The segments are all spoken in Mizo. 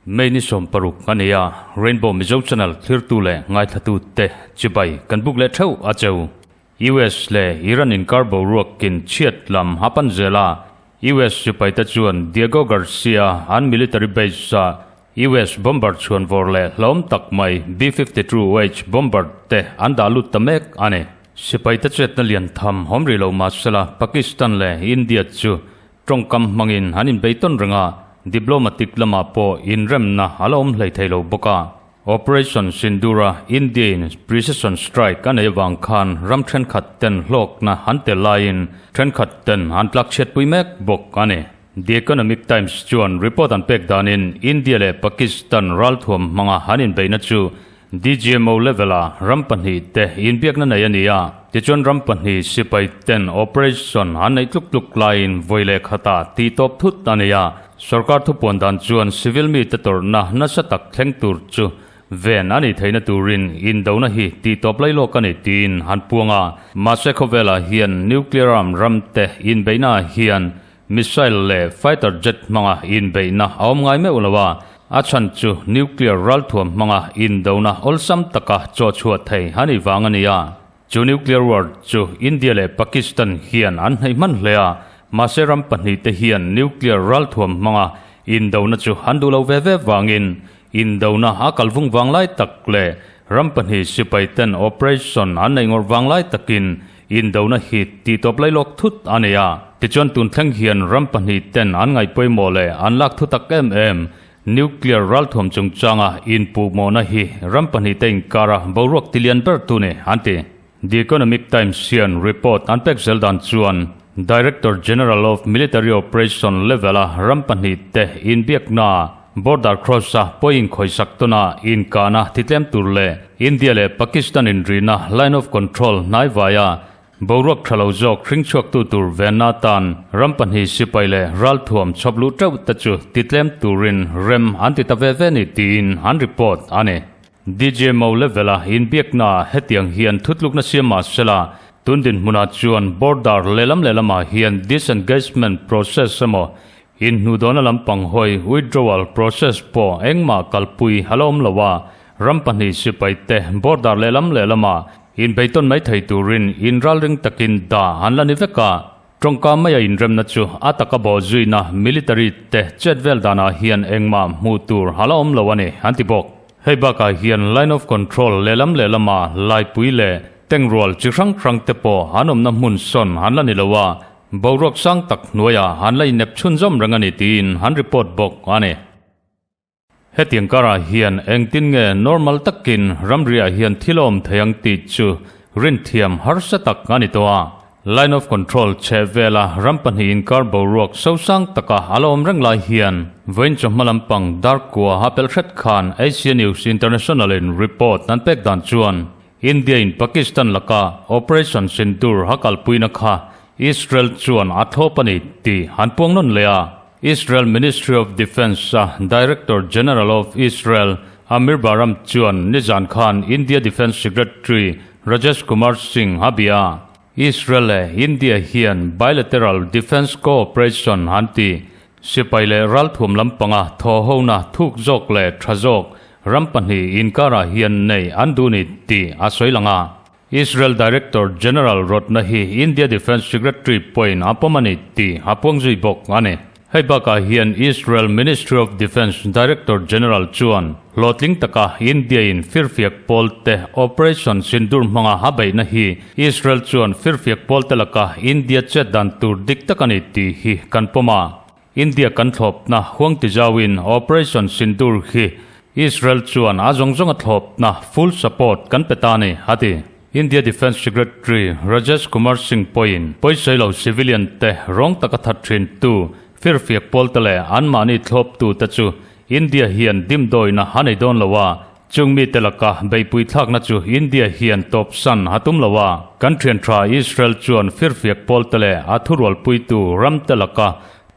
May ni 60 a nei a, Rainbow Mizo Channel thlirtu leh ngaithlatute chibai kan buk leh theuh a cheu. US leh Iran inkar boruakin chhiat lam a pan zel a, US sipaite chuan Diego Garcia an military base-ah US bomber chhuan vawr leh hlawm tak mai B-52H bomber te an dah lut ta mek a ni. Sipaite chetna lian tham awm rih lo mahsela Pakistan leh India chu tawngkam hmangin an inbei tawn reng a, diplomatic lamah pawh inremna a la awm hlei thei lo bawk a. Operation Sindoor-a India-in precision strike a nei avang khan ram thenkhat ten hlawkna an tel laiin thenkhat ten an tlakchhiatpui mek bawk a ni. The Economic Times chuan report an pek danin India leh Pakistan ralthuam hmanga an inbeihna chu DGMO level-a ram pahnihte inbiakna nei a ni a, tichuan ram pahnih sipai ten operation an neih tluk tluk laiin vawi leh khatah tihtawp thut a ni a, sorkar thupuan dan chuan civil mite tawrhna nasa tak thleng tur chu Ven a nih theihna turin indona hi tihtawp lai lawk a ni tiin an puang a, mahse khawvelah hian nuclear arm ramte inbeihna ah hian missile leh fighter jet hmanga inbeihna a awm ngai meuh lo a, a chhan chu nuclear ralthuam hmanga indona awlsam taka chawhchhuah thei a nih vang a ni a. Chu nuclear war chu India leh Pakistan hian an hnaih hman hle a, mahse ram pahnihte hian nuclear ralthuam hmanga indona chu an duh lo ve ve vangin Indona a kal vung vang lai tak leh ram pahnih sipai ten operation an neih ngawrh vang lai takin indona hi tihtawp lai lawk thut a nei a. Tichuan tun thleng hian ram pahnih ten an ngaih pawimawh leh an lak thu tak em em nuclear ralthuam chungchanga inpuhmawhna hi ram pahnih te inkara boruak tilian ber tu ni an ti. The Economic Times hian report an pek zel dan chuan Director General of Military Operation level-a ram pahnih te inbiakna border cross-a pawhin khawisak tawna inkahna titlem tur leh India leh Pakistan inrihna line of control hnaivaia boruak tha lo zawk hringchhuaktu tur venna atan ram pahnih sipai leh ralthuam chhawp luh teuh te chu titlem turin rem an ti ta ve ve ni tiin an report a ni. DJ Mo level-a inbiaknaah hetiang hian thutlukna siam mah sela, tun dinhmunah chuan border lehlam lehlamah hian disengagement process emaw, inhnuhdawhna lampang hawi withdrawal process pawh engmah kalpui a la awm lo a, ram pahnih sipaite border lehlam lehlamah inbeitawn mai thei turin inralring takin dah an la ni vek a. Tawngka maia inremna chu a taka bawh zuina military te chet vel danah hian engmah hmuh tur a la awm lo a ni, an ti bawk. Hei bakah hian line of control lehlam lehlama laipui leh tengrual chi hrang hrang te pawh an awmna hmun sawn an la ni lo a, boruak sang tak hnuaiah an la inep chhunzawm reng a ni tiin an report bawk a ni. Hetiang karah hian engtin nge normal takin ramriah hian thil a awm thei ang tih chu rinthiam harsa tak a ni tawh a. Line of control chheh vela ram pahnih inkar boruak sosang taka a la awm reng lai hian vawiin chawhma lampang darkua a pelh hret khan Asia News International in report an pek dan chuan India in Pakistan laka Operation Sindoor a kalpuina kha Israel chuan a thlawp a ni tih an puang nawn leh a. Israel Ministry of Defence-a Director General of Israel Amir Baram chuan nizan khan India Defence Secretary Rajesh Kumar Singh a bia a. Israel leh India hian bilateral defence cooperation an ti. Sipai leh ralthuam lampanga thawhhona thuk zawk leh tha zawk ram pahnih inkarah hian nei an duh ni tih a sawi lang a. Israel Director General rawtna hi India Defence Secretary pawhin a pawm a ni tih a puang zui bawk a ni. Hei bakah hian Israel Ministry of Defence Director General chuan hlawhtling taka India-in firfiak pawlte Operation Sindoor hmanga a beihna hi Israel chuan firfiak pawlte laka India chet dan tur dik tak a ni tih hi kan pawm a. India kan thlawpna huang tizauin Operation Sindoor hi Israel chuan a zawng zawnga thlawpna full support kan pe ta a ni, a ti. India Defence Secretary Rajesh Kumar Singh pawhin pawisawi lo civilian te rawng taka that thin tu firfiak pawlte leh anmahni thlawptu te chu India hian dimdawina a nei dawn lo a, Chung mite laka beihpui thlakna chu India hian tawpsan a tum lo a, kan thian tha Israel chuan firfiak pawlte leh a thurualpuitu ramte laka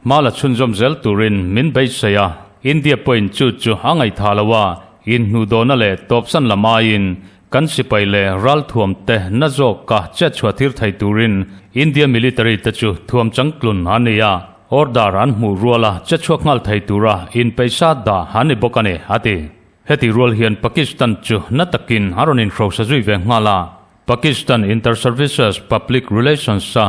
hma la chhunzawm zel turin min beisei a, India pawhin chu chu a ngaihthah lo a, inhnuhdawhna leh tawpsan lam aiin Kan sipai leh ralthuam te na zawka chet chhuah tir thei turin India military te chu thuam changtlun an ni a, order an hmuh ruala che chhuak nghal thei tura inpeisa dah an ni bawk a ni, a ti. Heti rual hian Pakistan chu na takin a rawn inhrosa zui ve nghal a, Pakistan Inter-Services Public Relations-a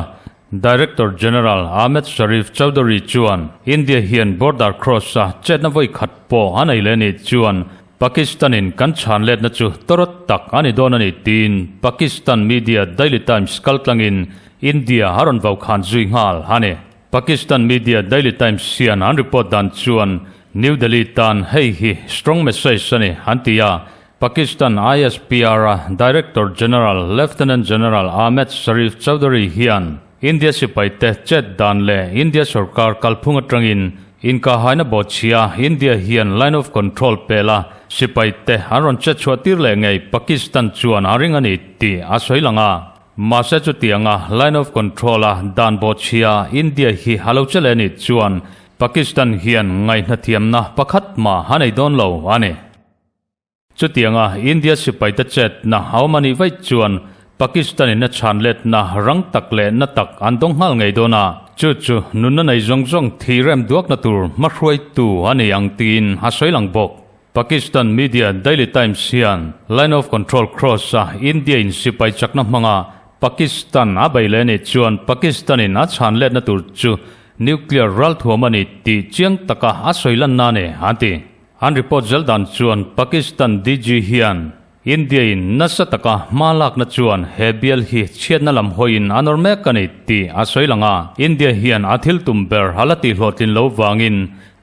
Director General Ahmed Sharif Chaudhry chuan India hian border cross-a chetna vawi khat pawh a nei leh nih chuan Pakistan-in kan chhan letna chu tawrawt tak a ni dawn a ni tiin Pakistan media Daily Times kaltlangin India a rawn vau khan zui nghal a ni. Pakistan media Daily Times hian an report dan chuan New Delhi tan hei hi strong message a ni an ti a, Pakistan ISPR-a Director General Lieutenant General Ahmed Sharif Chaudhry hian India sipaite chet dan leh India sorkar kalphung atangin inkahaina bawhchhia India hian line of control pel a, sipaite an rawn chet chhuah tir leh ngei Pakistan chuan a ring a ni tih a sawi lang a. Mahse chutianga line of control a dan bawhchhia India hi a lo che leh nih chuan Pakistan hian ngaihnathiamna pakhat mah a nei dawn lo a ni. Chutianga India sipaite chetna a awm a nih vaih chuan Pakistan-in a chhan letna rang tak leh na tak an dawng nghal ngei dawn a, chu chu nunna nei zawng zawng thih rem duakna tur hmahruaitu a ni ang tiin a sawi lang bawk. Pakistan media Daily Times hian Line of Control cross-a India-in sipai chakna hmanga Pakistan a bei leh nih chuan Pakistan-in a chhan letna tur chu nuclear ralthuam a ni tih chiang taka a sawi lanna a ni, an ti. An report zel dan chuan Pakistan DG hian India-in nasa taka hma lakna chuan he bial hi chhiatna lam hawiin a nawr mek a ni tih a sawi lang a. India hian a thil tum ber a la tihhlawhtlin lo vangin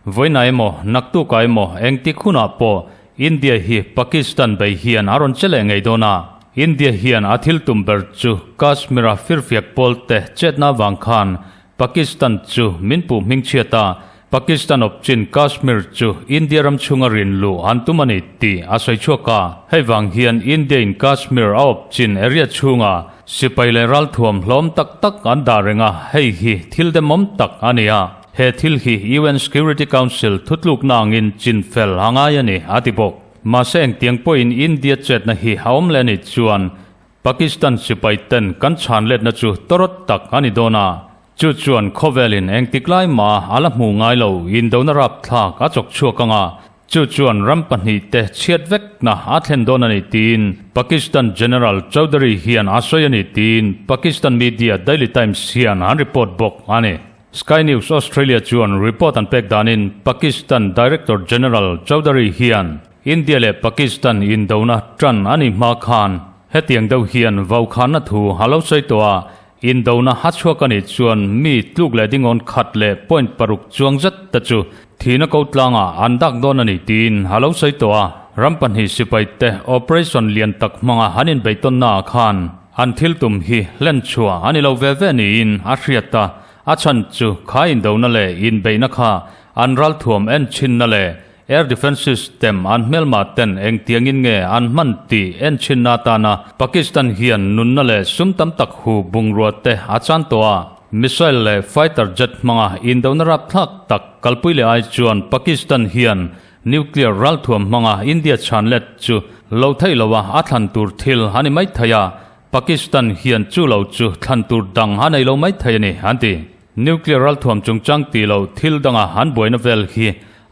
vawiinah emaw naktukah emaw engtik hunah pawh India hi Pakistan bei hian a rawn che leh ngei dawn a. India hian a thil tum ber chu Kashmir-a firfiak pawlte chetna avang khan Pakistan chu min puh hmingchhiat a, Pakistan awpchin Kashmir chu India ram chhunga rin luh an tum a ni tih a sawi chhuak a. Hei vang hian India in Kashmir a awpchin area chhunga sipai leh ralthuam hlawm tak tak an dah reng a, hei hi thil demawm tak a ni a. He thil hi UN Security Council thutlukna angin chinfel a ngai a ni, a ti bawk. Mahse engtiang pawhin India chetna hi a awm leh a nih chuan Pakistan sipai ten kan chhan letna chu tawrawt tak a ni dawn a, chu chuan khawvelin engtik lai mah a la hmuh ngai lo indona rapthlak a chawk chhuak ang a, chu chuan ram pahnihte chhiat vekna a thlen dawn a ni tiin Pakistan General Chaudhry hian a sawi a ni tiin Pakistan media Daily Times hian an report bawk a ni. Sky News Australia chuan report an pek danin Pakistan Director General Chaudhry hian India leh Pakistan indona tan a ni hma khan hetiang deuh hian vaukhanna thu a lo sawi tawh a, indona a chhuak a nih chuan mi tluk leh dingawn khat leh point paruk chuang zet te chu thihna ko tlangah an dak dawn a ni tiin a lo sawi tawh a. Ram pahnih sipai te operation lian tak hmanga an inbeihtawnna ah khan an thil tum hi hlen chhuah a ni lo ve ve niin a hriat a, a chhan chu kha indona leh inbeihna kha an ralthuam enchinna leh Air Defence System an hmelma ten engtiangin nge an hman tih enchinna atana Pakistan hian nunna leh sum tam tak hu bungrua te a chan tawh a. Missile leh fighter jet hmanga indona rapthlak tak kalpui leh ai chuan Pakistan hian nuclear ralthuam hmanga India chhan let chu lo theih loha a thlan tur thil a ni mai thei a, Pakistan hian chu lo chu thlan tur dang a nei lo mai thei a ni, an ti. Nuclear ralthuam chungchang tih loh thil danga an buaina vel hi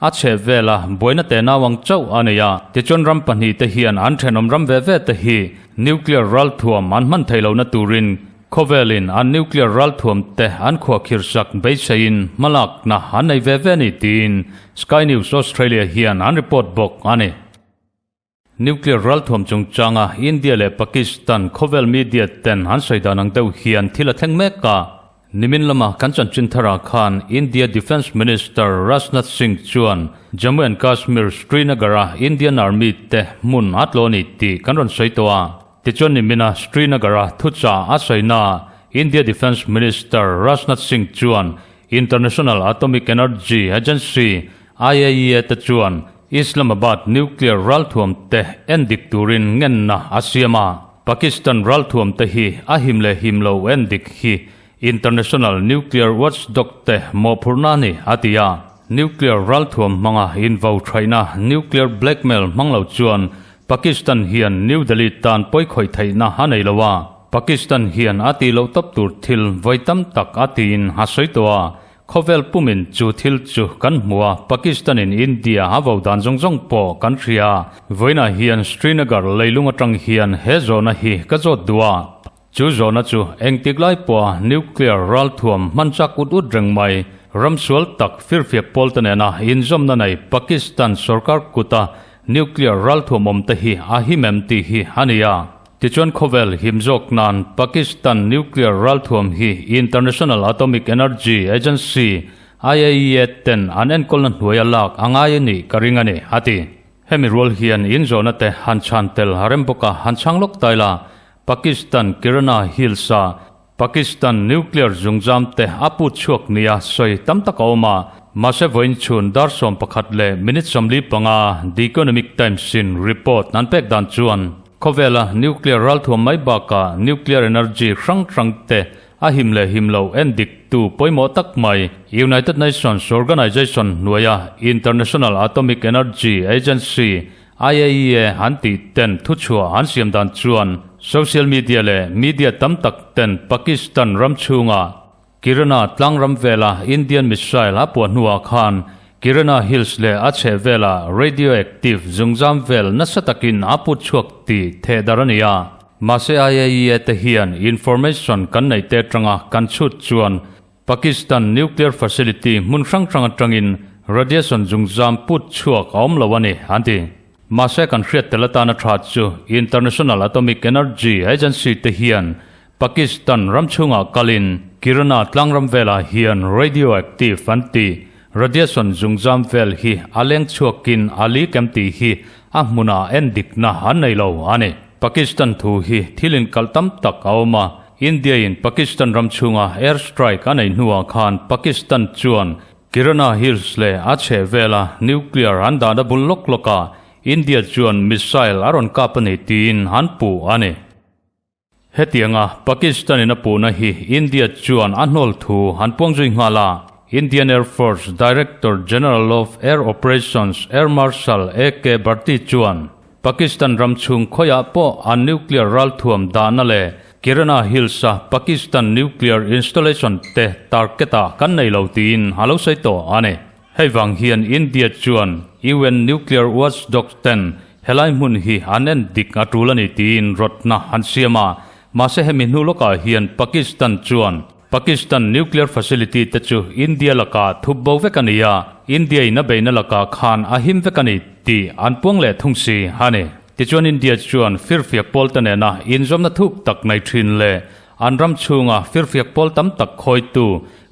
a chheh vela buaina te nau ang chauh a nei a. Tichuan ram pahnihte hian an thenawm ram ve ve te hi nuclear ralthuam an hman theih lohna turin khawvelin an nuclear ralthuam te an khuahkhirsak beiseiin hmalakna an nei ve ve a ni tiin Sky News Australia hian an report bawk a ni. Nuclear ralthuam chungchanga India leh Pakistan khawvel media ten an sawi dan ang deuh hian thil a thleng mek a. Nimin lama kan chanchin tharah khan India Defence Minister Rajnath Singh chuan Jammu and Kashmir Srinagar-a Indian Army te hmun a tlaw a ni tih kan rawn sawi tawh a. Tichuan nimina Srinagar-a thuchah a sawinaah India Defence Minister Rajnath Singh chuan International Atomic Energy Agency, IAEA, te chuan Islamabad nuclear ralthuam te en dik turin ngenna a siam a. Pakistan ralthuam te hi a him leh him lo en dik hi international nuclear watchdog te mawhphurhna a ni, a ti a. Nuclear ralthuam hmanga invo thaihna nuclear blackmail hmang lo chuan Pakistan hian New Delhi tan pawi khawih theihna a nei lo a, Pakistan hian a tih loh tawp tur thil vawi tam tak a tiin a sawi tawh a, khawvel pumin chu thil chu kan hmu a, Pakistan-in India a vo dan zawng zawng pawh kan hria. Vawiinah hian Srinagar leilung atang hian he zawhna hi ka zawt duh a. Chu zawhna chu engtik lai pawha nuclear ralthuam hman chak ut ut reng mai, ramsual tak firfiak pawlte nena inzawmna nei Pakistan sorkar kuta nuclear ralthuam awm te hi a him em tih hi a ni a. Tichuan khawvel him zawk nan Pakistan nuclear ralthuam hi International Atomic Energy Agency, IAEA, ten an enkawlna hnuaia lak a ngai a nih ka ring a ni, a ti. Hemi rual hian inzawhna te han chhan tel a rem bawk a, han chhang lawk tai la, Pakistan Kirana Hills-a Pakistan nuclear zungzam te a put chhuak nia sawi tam tak a awm a, mahse vawiin chhun dar 11 leh minute 45 The Economic Times-in report an pek dan chuan khawvela nuclear ralthuam mai bakah nuclear energy hrang hrang te a him leh him loh en dik tu pawimawh tak mai United Nations Organization hnuaia International Atomic Energy Agency IAEA an tih ten thuchhuah an siam dan chuan social media leh media tam tak ten Pakistan ram chhunga Kirana tlang ram vela Indian missile a puah hnuah khan Kirana Hills leh a chheh vela radioactive zungzam vel nasa takin a put chhuak tih theh dar a ni a. Mahse IAEA te hian information kan neih te atanga kan chhut chuan Pakistan nuclear facility hmun hrang hrang atangin radiation zungzam put chhuak a awm lo a ni, an ti. Mahse kan hriat tel atana tha chu International Atomic Energy Agency te hian Pakistan ram chhungah kalin Kirana tlangram velah hian radioactive an ti radiation zungzam vel hi a leng chhuakin a leak em tih hi a hmunah en dikna an nei lo a ni. Pakistan thu hi thil inkalh tam tak a awm a, India-in Pakistan ram chhunga air strike a neih hnuah khan Pakistan chuan Kirana Hills leh a chhehvela nuclear an dahna bul lawk lawkah India chuan missile a rawn kap a ni tiin an puh a ni. Hetianga Pakistan-in a puhna hi India chuan a hnawl thu an puang zui nghal a. Indian Air Force Director General of Air Operations Air Marshal AK Bharti chuan Pakistan ram chhung khawiah pawh an nuclear ralthuam dahna leh Kirana Hills-a Pakistan nuclear installation te target-ah kan nei lo tiin a lo sawi tawh a ni. Hei vang hian India chuan UN nuclear watchdog ten helai hmun hi an en dik a tul a ni tiin rawtna an siam a, mahse hemi hnu lawkah hian Pakistan chuan Pakistan nuclear facility te chu India lakah thup bo vek a ni a, India in a beihna lakah khan a him vek a ni tih an puang leh thung si a ni. Tichuan India chuan firfiak pawl te nena inzawmna thuk tak nei thin leh an ram chhunga firfiak pawl tam tak khawitu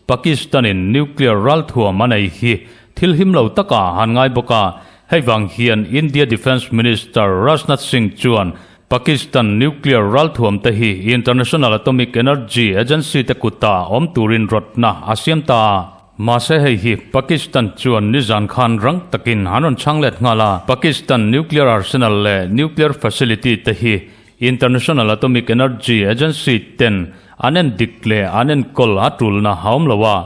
Pakistan-in nuclear ralthuam a nei hi thil him lo takah an ngai bawk a, hei vang hian India Defence Minister Rajnath Singh chuan Pakistan nuclear ralthuam te hi International Atomic Energy Agency te kutah awm turin rawtna a siam ta a. Mahse hei hi Pakistan chuan nizan khan rang takin an rawn chhang let nghal a, Pakistan nuclear arsenal leh nuclear facility te hi International Atomic Energy Agency ten an en dik leh an enkawl a tulna a awm lo a,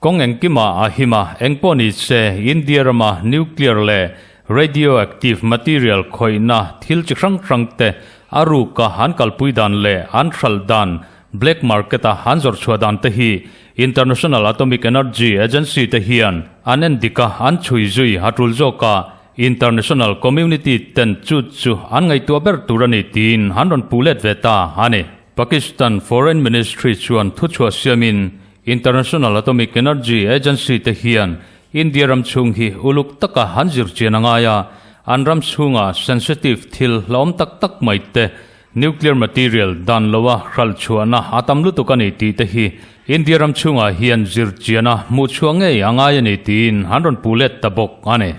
kawng engkimah a him a, engpawh ni se India rama nuclear leh radioactive material khawihna thil chi hrang hrang te a ruka an kalpui dan leh an hralh dan black market a an zawrh chhuah dan te hi International Atomic Energy Agency te hian an en dik a, an chhui zui a tul zawk a. International community ten chu chu an ngaihtuah ber tur a ni tiin an rawn puh let ve ta a ni. Pakistan Foreign Ministry chuan thuchhuah siamin International Atomic Energy Agency te hian India ram chhung hi uluk taka an zir chian a ngai a, an ram chhunga sensitive thil hlauhawm tak tak mai te nuclear material dan loa hralh chhuahna a tam lutuk a ni tih te hi India ram chhungah hian zir chiana hmuh chhuah ngei a ngai a ni tiin an rawn puh let ta bawk a ni.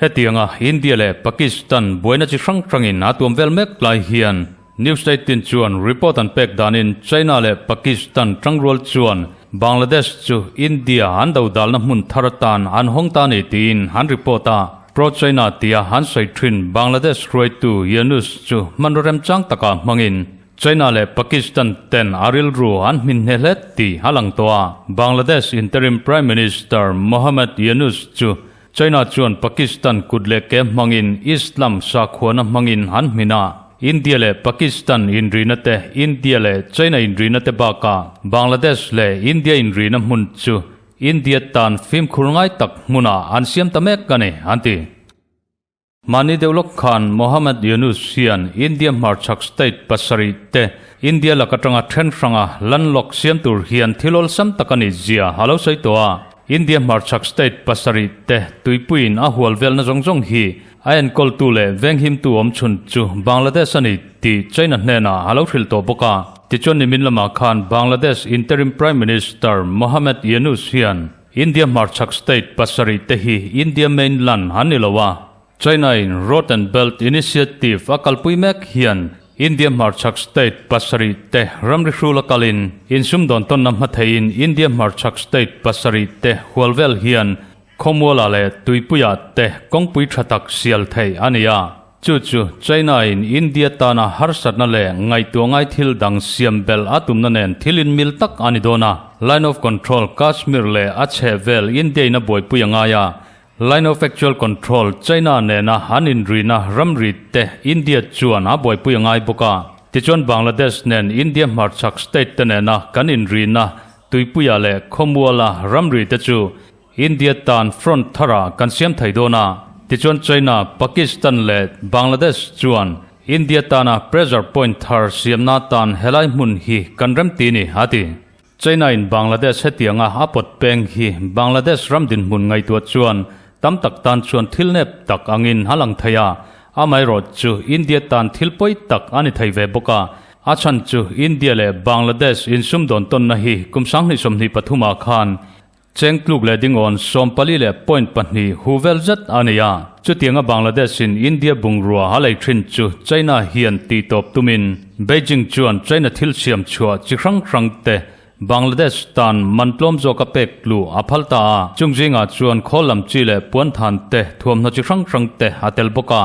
Hetianga India leh Pakistan buaina chi hrang hrangin a tuam vel mek lai hian News 18 chuan report an pek danin China leh Pakistan tangrual chuan Bangladesh chu India an do dalna hmun thar atan an hawng ta a ni tiin an report a. Pro-China tia an sawi thin Bangladesh hruaitu Yunus chu hmanraw remchang takah hmangin China leh Pakistan ten a rilru an hmin hne hle tih a lang tawh a. Bangladesh interim Prime Minister Mohammad Yunus chu. China chuan Pakistan kut leh ke hmangin Islam sakhuana hmangin an hmin a. India leh Pakistan inrina te, India leh China inrina te bakah Bangladesh leh India inrina hmun chu India tan fimkhur ngai tak hmunah an siam ta mek a ni, an ti. Mahni deuh lawk khan Mohammad Yunus hian India hmarchhak state pasarih te India lak atanga then hranga landlock siam tur hian thil awlsam tak a nih zia a lo sawi tawh a. India hmarchhak state pasarih te tuipuiin a hual velna zawng zawng hi a enkawltu leh venghimtu awmchhun chu Bangladesh a ni tih China hnenah a lo hrilh tawh bawk a. Tichuan nimin lamah khan Bangladesh interim Prime Minister Mohammad Yunus hian India hmarchhak state pasarih te hi India mainland an ni lo a, China in Road and Belt Initiative a kalpui mek hian India hmarchhak state pasarih te ramri hrul a kalin insumdawn tawnna hma theiin India hmarchhak state pasarih te hual vel hian khawmualah leh tuipuiah te kawngpui tha tak sial theih a ni a. Chu chu China-in India tana harsatna leh ngaihtuah ngai thil dang siam belh a tumna nen thil inmil tak a ni dawn a. Line of Control Kashmir leh a chhehvel India-in a buaipui a ngai a. Line of Actual Control China nena an inrina ramri te India chuan a buaipui a ngai bawk a. Tichuan Bangladesh nen India hmarchhak state te nena kan inrina Tuipuia leh Khawmuala ramri te chu India tan front thara kan siam thei dawn a, tichuan China, Pakistan leh Bangladesh chuan India tana pressure point thar siamna tan helai hmun hi kan rem ti ni, a ti. China in Bangladesh hetianga a pawt peng hi Bangladesh ram dinhmun ngaihtuah chuan tam tak tan chuan thil nep tak angin a lang thei a, amaherawh chu India tan thil pawi tak a ni thei ve bawk a, a chhan chu India leh Bangladesh insumdawn tawnna hi kum 2023 ah khan Cheng tluk leh dingawn 14 leh point pahnih hu vel zet a nei a. Chutianga Bangladesh in India bungrua a lei thin chu China hian tih tawp tumin Beijing chuan China thil siam chhuah chi hrang hrang te Bangladesh tan man tlawm zawka pek tluh a phal ta a. Chung zingah chuan khawl lam chi leh puanthan te thuamhnaw chi hrang hrang te a tel bawk a.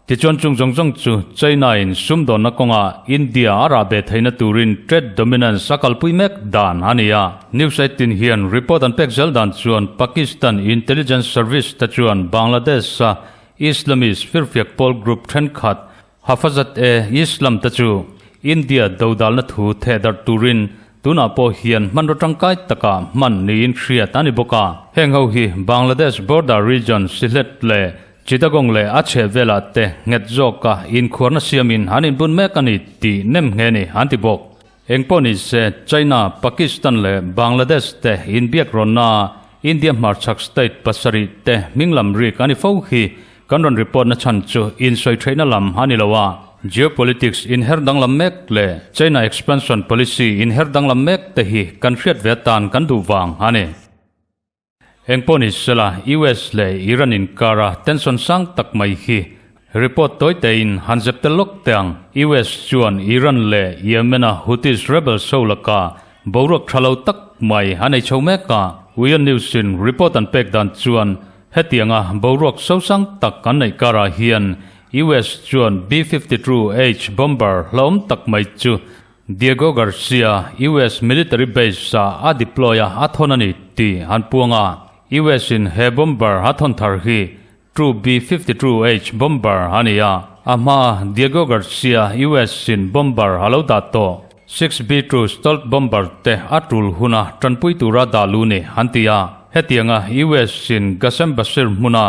Tichuan chung zawng zawng chu China-in sumdawnna kawngah India a rah ve theihna turin trade dominance a kalpui mek dan a ni a. News 18 hian report an pek zel dan chuan Pakistan intelligence service te chuan Bangladesh-a Islamist firfiak pawl group thenkhat Hafazat-e-Islam te chu India dodalna thu thehdarh turin tunah pawh hian hmanraw tangkai takah hman niin hriat a ni bawk a. Heng ho hi Bangladesh border region Sylhet leh Chittagong leh a chheh velah te nghet zawka inkhuarna siamin an inbun mek a ni tih nem nghe ni an ti bawk. Engpawh ni se, China, Pakistan leh Bangladesh te inbiak rawnna India hmarchhak state pasarih te hming lam rik a ni fo hi kan rawn report na chhan chu insawi theihna lam a ni lo a. Geopolitics inher danglam mek leh China expansion policy inher danglam mek te hi kan hriat ve atan kan duh vang a ni. Engpawh ni sela, US leh Iran inkara tension sang tak mai hi report tawi tein han zep tel lawk teh ang. US chuan Iran leh Yemen-a Houthis rebels ho laka boruak tha lo tak mai a nei chho mek a. Wion News-in report an pek dan chuan hetianga boruak sosang tak an neih karah hian US chuan B-52H bomber hlauhawm tak mai chu Diego Garcia, US military base ah a deploy a, a thawn a ni tih an puang a. US in he bomber a thawn thar hi True B-52H bomber a ni a. A hmaa Diego Garcia, US in bomber a lo dah tawh. 6B-2 stealth bomber te a tul huna tanpui tura dah lu ni an ti a. Hetianga US in Qasem Bashir hmuna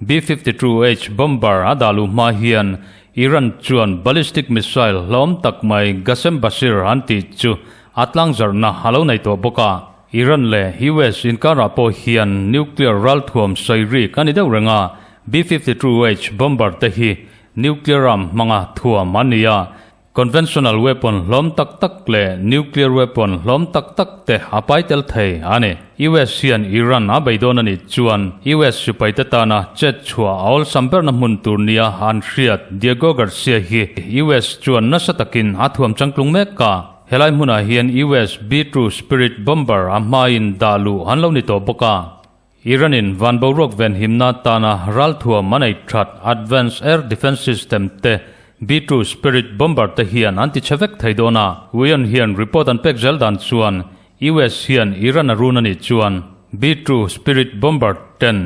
B-52H bomber a dah luh hma hian Iran chuan ballistic missile hlawm tak mai Qasem Bashir an tih chu a tlangzarhna a lo nei tawh bawk a. Iran leh US inkarah pawh hian nuclear ralthuam sawi rik a ni deuh reng a, B-52H bomber te hi nuclear arm hmanga thuam an ni a. Conventional weapon hlawm tak tak leh nuclear weapon hlawm tak tak te a pai tel thei a ni. US hian Iran a bei dawn a nih chuan US sipaite tana chet chhuah a awlsam berna hmun tur nia an hriat Diego Garcia hi US chuan nasa takin a thuam changtlung mek a. Helai hmunah hian US B-2 Spirit bomber a hmain dah luh an lo ni tawh bawk a. Iran-in van boruak venhimna tana ralthuam a nei that Advanced Air Defence System te B-2 Spirit bomber te hian an ti chhe vek thei dawn a. Wion hian report an pek zel dan chuan US hian Iran a run a nih chuan B-2 Spirit bomber ten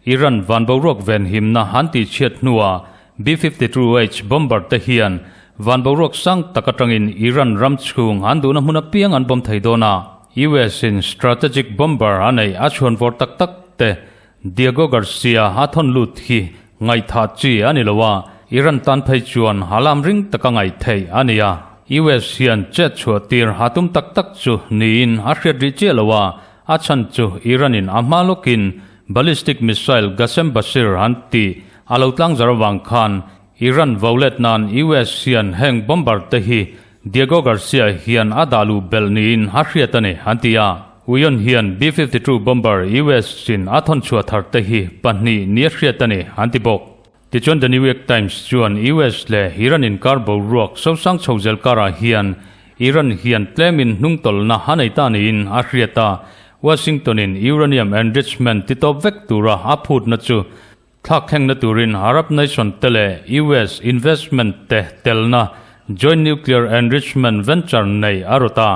Iran van boruak venhimna an tihchhiat hnuah B-52H bomber te hian van boruak sang tak atangin Iran ram chhung an duhna hmun apiang an bomb thei dawn a. US in strategic bomber a neih a chhuan vawr tak tak te Diego Garcia a thawn lut hi ngaihthah chi a ni lo a, Iran tan phei chuan alarm ring taka ngaih theih a ni a. US hian chet chhuah tir a tum tak tak chu niin a hriat rih chiah lo a, a chhan chu Iran in a hma lawkin ballistic missile Ghasem Basir an tih a lo tlangzar avang khan Iran volet nan US hian heng bomber te hi Diego Garcia hian a dah luh belh niin a hriat a ni, an ti a. Uion hian B-52 bomber US in a thawn chhuah thar te hi pahnih ni a hriat a ni, an ti bawk. Tichuan The New York Times chuan US leh Iran inkar boruak sosang chho zel karah hian Iran hian tlemin hnungtawlhna a nei ta niin a hriat a, Washington in uranium enrichment titawp vek tura a phutna chu Thlak thlengna turin Arab nation te leh US investment te telna joint nuclear enrichment venture nei a rawt a.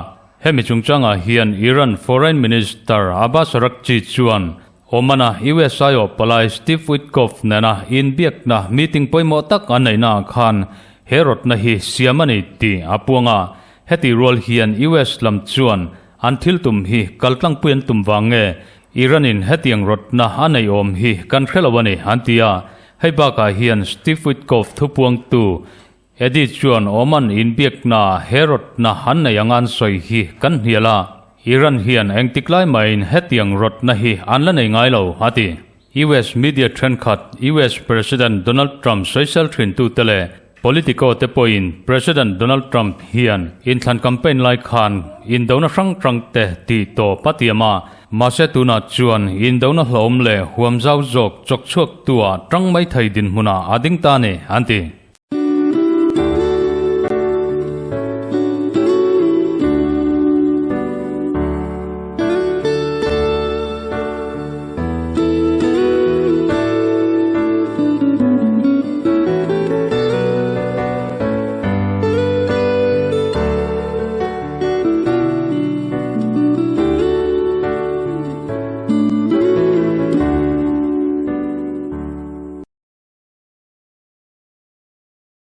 Hemi chungchangah hian Iran Foreign Minister Abbas Araghchi chuan Oman-a US aiawh palai Steve Witkoff nena inbiakna meeting pawimawh tak an neihnaah khan he rawtna hi siam a ni tih a puang a. Heti rual hian US lam chuan an thil tum hi kaltlangpui an tum vang nge Iran-in hetiang rawtna a neih awm hi kan hre lo a ni, an ti a. Hei bakah hian Steve Witkoff thupuangtu Eddie chuan Oman inbiaknaa he rawtna an nei anga an sawi hi kan hnial a, Iran hian engtik lai mahin hetiang rawtna hi an la nei ngai lo, a ti. US media thenkhat US President Donald Trump sawisel thintute leh Politico te pawhin President Donald Trump hian inthlan campaign lai khan indona hrang hrang te tih tawp a tiam a, mahse tunah chuan indona hlawm leh huam zau zawk chawk chhuak tua tang mai thei dinhmunah a ding ta a ni, an ti.